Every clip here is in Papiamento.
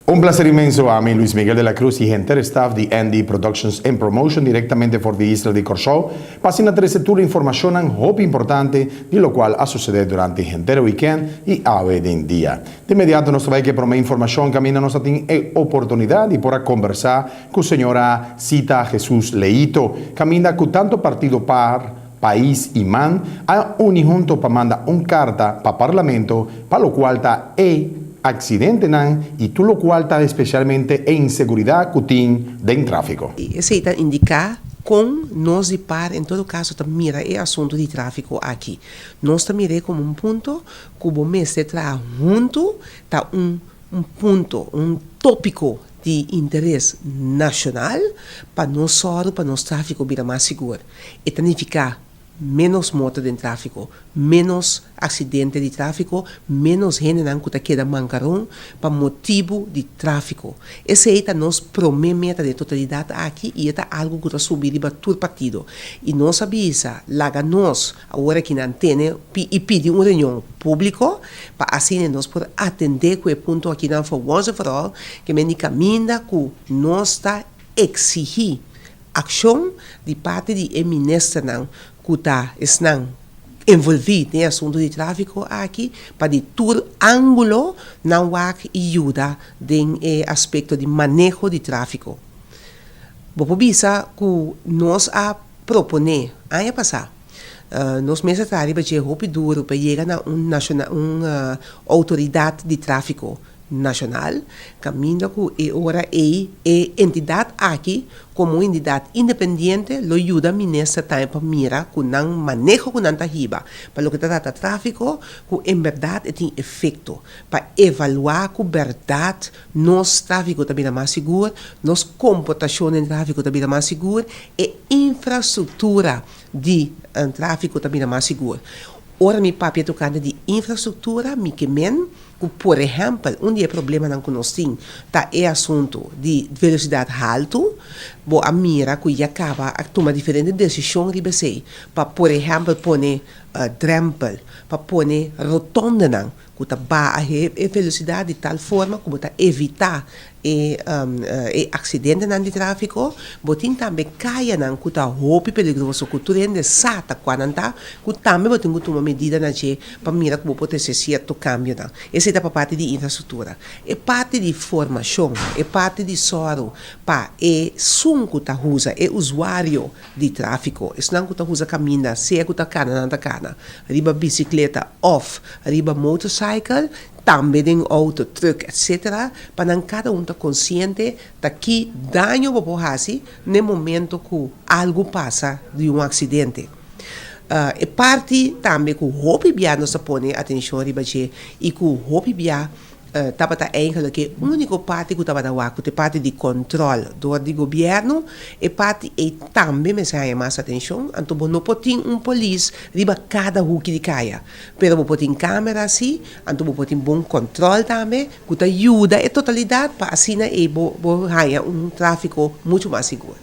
Un plaser inmenso ami, Luis Miguel de la Cruz i henter staff di ND Productions and Promotion direktamente for di isla di Kòrsou pa asina trese tur informashonnan hopi importante di lokual a susedé durante henter weekend i awe den dia. De inmediato nos ta bai ku e promé informashon kaminda nos a tin e oportunidat di por a kombersá ku señora Zita Jesus Leito kaminda ku tantu partido par, Pais i man a uni hunto pa manda un karta pa Parlamento pa lokual ta e aksidentenan i tur lokual ta espesialmente e inseguridat ku tin den tráfiko. Esei ta indiká kon nos di par en todo kaso ta mira e asuntu di tráfiko aki. Nos ta mir'é komo un punto ku bo mester traha huntu, ta un un punto, un tópiko di interes nashonal pa nos sòru pa nos tráfiko bira mas sigur. E ta nifiká ménos morto den tráfiko, ménos aksidente di tráfiko, ménos hendenan ku ta keda mankaron pa motibu di tráfiko. Esei ta nos promé meta den totalidat aki i e ta algu ku ta subi riba tur partido. I nos a bisa, laga nos awor aki nan tene i pidi un reunion públiko pa asina nos por atendé ku e punto akinan for once and for all, ke men di kaminda ku nos ta eksigí Akshon di parti di e ministernan ku ta esnan envolví den e asuntu di tráfiko aki pa di tur ángulo nan wak i yuda den e aspekto di maneho di tráfiko. Bo por bisa ku nos a proponé aña pasá, nos mes a traha riba dje hopi duru pa yega na un un outoridat di tráfiko Nashonal, kaminda ku e ora ei e entidat aki komo un entidat independiente lo yuda minister tambe pa mira ku nan maneho ku nan ta hiba pa loke ta trata tráfiko ku en bèrdat e tin efekto pa evaluá ku bèrdat nos tráfiko ta bira mas sigur, nos komportashon den tráfiko ta bira mas sigur, e infrastruktura di tráfiko ta bira mas sigur. Ora mi papia tokante di infrastruktura mi ke men. Ku por ehèmpel un di e problemanan ku nos tin ta e asuntu di velosidat haltu. Bo a mira ku ya kaba a tuma diferente desishon riba esei pa por ehèmpel pone drèmpel, pa pone rotondenan ku ta baha e velosidat di tal forma ku bo ta evitá e e aksidentenan di tráfiko. Bo tin tambe kayanan ku ta hopi peligroso ku tur hende sa ta kua nan ta, ku tambe bo tin ku tuma medida na dje pa mira ku bo por trese sierto kambionan. Esei ta pa parti di infrastruktura. E parti di formashon, e parti di sòru pa esun ku ta usa, e usuario di tráfiko, esnan ku ta usa kaminda, sea ku ta kana nan ta kana riba bisikleta òf riba motorcycle, Tambe den auto, truck etc. Pa nan cada un ta consciente ta ki daño bo por haci n'e momento cu algo pasa di un accidente. E parti tambe cu hopi bia nos ta pone atencion riba dje y cu hopi bia tabata eigenlijk e unico parti cu tabata wak cu ta e parti di control door di gobierno, e parti ey tambe mester haña mas atencion. Anto bo no por tin un polis riba cada huki di caya. Pero bo por tin camera si, anto bo por tin bon control tambe cu ta yuda e totalidad pa asina ey bo bo haya un trafico mucho mas sigur.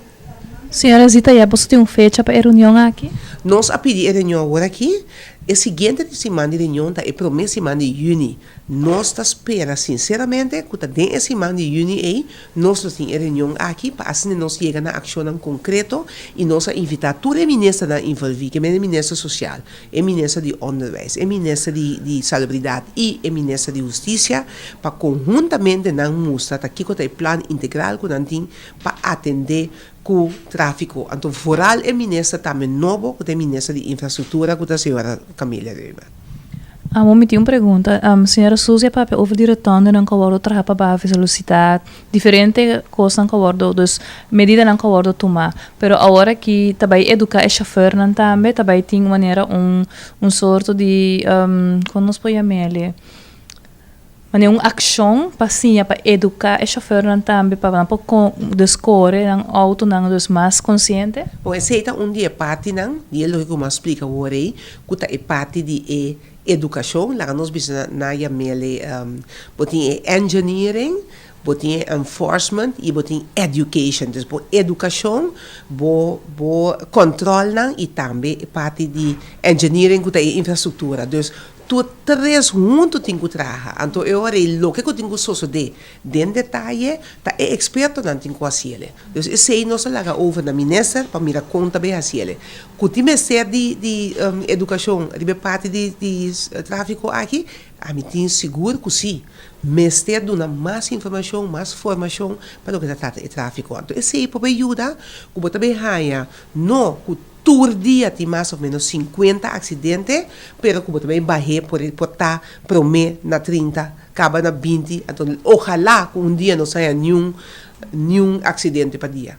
Señora Zita, ya boso tin un fecha pa e reunion aki? Nos a pidi e reunion awor aki. E siguiente siman di reunion ta e prome siman di juni. Nos ta spera sinceramente cu ta den e siman di juni ey nos lo tin e reunion aki pa asina nos yega na accionnan concreto y nos a invita tur e ministernan envolvi, ke men e minister social, e minister di Onderwijs, e minister di di Salubridad y e minister di Husticia pa conhuntamente nan mustra ta kico ta e plan integral cu nan tin pa atende cu trafico. Anto vooral e minister tambe nobo cu ta e minister di Infrastructura cu ta señora Camelia Römer. Amo mi tin un pregunta. Señora Suzy a papia over di rotondenan cu a wordo traha pa baha velocidad. Diferente kosnan ku a wòrdu, dus medidanan ku a wòrdu tumá. Pero awor aki ta bai eduká e shofèrnan tambe, ta bai tin manera un un sorto di kon nos por yam'el? Manera un akshon pa siña pa eduká e shofèrnan tambe pa nan por dus kore nan outonan dus mas konsiente. Bon, esei ta un di e partinan di e loke ku mi a splika awor ei, ku ta e parti di e edukashon, laga nos bisa na yam'el e bo tin e engineering, Bo tin e enforcement y bo tin education. Dus bo educacion, bo bo controlnan y tambe e parti di engineering cu ta e infrastructura. Dus Tur tres huntu tin ku traha. Anto e ora ei loke ku tin ku sosodé den detaye ta e ekspertonan tin ku hasiele. Dus esei nos a laga over na minister pa mira kon ta bay hasiele. Ku tin mester di di edukashon riba e parti di di trafiko aki, ami tin sigur ku si. Mester duna mas informashon, mas formashon pa loke ta trata e trafiko. Anto esei por bay yuda ku bo ta bay haña no ku Tur dia tin mas of menos 50 aksidente, pero ku bo ta bay bah'é por por ta promé na 30, kaba na 20, anto ojalá ku un dia no sa haña niun niun aksidente pa dia.